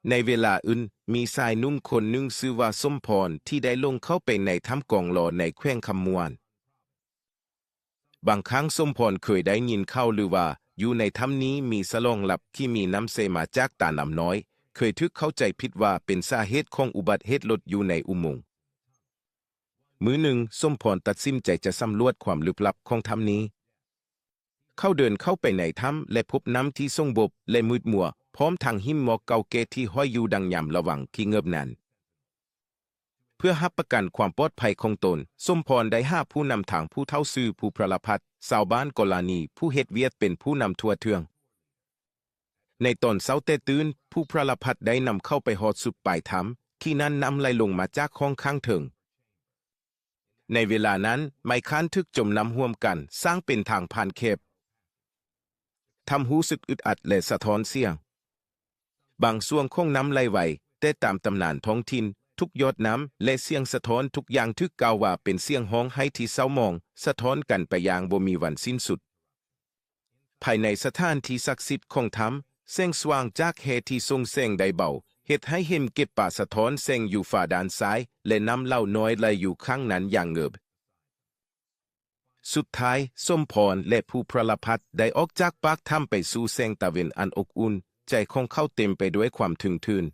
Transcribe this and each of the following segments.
ໃນເວລາອື່ນ, ມີຊາຍໜຸ່ມຄົນໜຶ່ງຊື່ວ່າສົມພອນ ທີ່ໄດ້ຫຼົງເຂົ້າໄປໃນຖ້ຳກອງຫຼໍ່ໃນແຂວງຄຳມ່ວນ. ບາງຄັ້ງສົມພອນເຄີຍໄດ້ຍິນຂ່າວລືວ່າ ຢູ່ໃນຖ້ຳນີ້ມີສະຫຼອງລັບທີ່ມີນ້ຳໃສມາຈາກຕານ້ຳນ້ອຍ, ເຄີຍຖືກເຂົ້າໃຈຜິດວ່າເປັນສາເຫດຂອງອຸບັດເຫດລົດຢູ່ໃນອຸໂມງ. ມື້ໜຶ່ງ, ສົມພອນຕັດສິນໃຈຈະສຳຫຼວດຄວາມລຶກລັບຂອງຖ້ຳນີ້. ເຂົາເດີນເຂົ້າໄປໃນຖ້ຳ ແລະ ພົບນ້ຳທີ່ສົງບົບ ແລະ ມືດມົວ, ພ້ອມທັງຫິ້ມໝອກເກົ່າແກ່ທີ່ຫ້ອຍຢູ່ດັ່ງຍາມລະວັງທີ່ເງີບນັ້ນ. ເພື່ອຮັບປະກັນຄວາມປອດໄພຂອງຕົນ, ສົມພອນໄດ້ຫາຜູ້ນຳທາງຜູ້ເຖົ້າຊື່ ພູພະລະພັດ, ຊາວບ້ານກໍລານີ, ຜູ້ເຮັດວຽກເປັນຜູ້ນຳທົ່ວເທື່ອງ. ໃນຕອນເຊົ້າແຕ່ຕື່ນ, ພູພະລະພັດໄດ້ນຳເຂົາໄປຮອດສຸດປາຍຖ້ຳ, ທີ່ນັ້ນນ້ຳໄຫຼລົງມາຈາກຫ້ອງຂ້າງເທິງ. ໃນເວລານັ້ນ, ໄມ້ຄ້ານຖືກຈົມນ້ຳຮ່ວມກັນ, ສ້າງເປັນທາງຜ່ານແຄບ. ຖ້ຳຮູ້ສຶກອຶດອັດ ແລະ ສະທ້ອນສຽງ. ບາງຊ່ວງຂອງນ້ຳໄຫຼໄວ, ແຕ່ຕາມຕຳນານທ້ອງຖິ່ນ, ທຸກຫຍອດນ້ຳ ແລະ ສຽງສະທ້ອນທຸກຢ່າງຖືກກ່າວວ່າເປັນສຽງຮ້ອງໄຫ້ທີ່ເສົ້າໝອງ, ສະທ້ອນກັນໄປຢ່າງບໍ່ມີວັນສິ້ນສຸດ. ພາຍໃນສະຖານທີ່ສັກສິດຂອງຖ້ຳ, ແສງສະຫວ່າງຈາກແຮ່ທີ່ສົ່ງແສງໄດ້ເບົາ, ເຮັດໃຫ້ເຫັນເກັບປາສະທ້ອນແສງຢູ່ຝາດ້ານຊ້າຍ ແລະ ນ້ຳເຫຼົ່ານ້ອຍໄຫຼຢູ່ຂ້າງນັ້ນຢ່າງເງີບ. ສຸດທ້າຍ, ສົມພອນ ແລະ ພູພະລະພັດໄດ້ອອກຈາກປາກຖ້ຳໄປສູ່ແສງຕາເວັນອັນອົບອຸ່ນ, ໃຈຂອງເຂົາເຕັມໄປດ້ວຍຄວາມເຖິງທຶນ.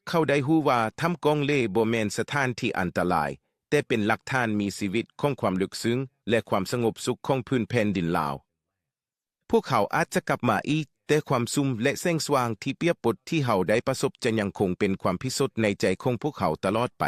ເຂົາໄດ້ຮູ້ວ່າຖ້ຳກອງເລບໍ່ແມ່ນສະຖານທີ່ອັນຕະລາຍ, ແຕ່ເປັນຫຼັກຖານມີຊີວິດຂອງຄວາມເລິກເຊິ່ງ ແລະ ຄວາມສະຫງົບສຸກຂອງພື້ນແຜ່ນດິນລາວ. ພວກເຮົາອາດຈະກັບມາອີກ, ແຕ່ຄວາມຊຸ່ມ ແລະ ແສງສະຫວ່າງທີ່ປຽບປົດທີ່ເຮົາໄດ້ປະສົບຈະຍັງຄົງເປັນຄວາມພິສົດໃນໃຈຂອງພວກເຮົາຕະຫຼອດໄປ.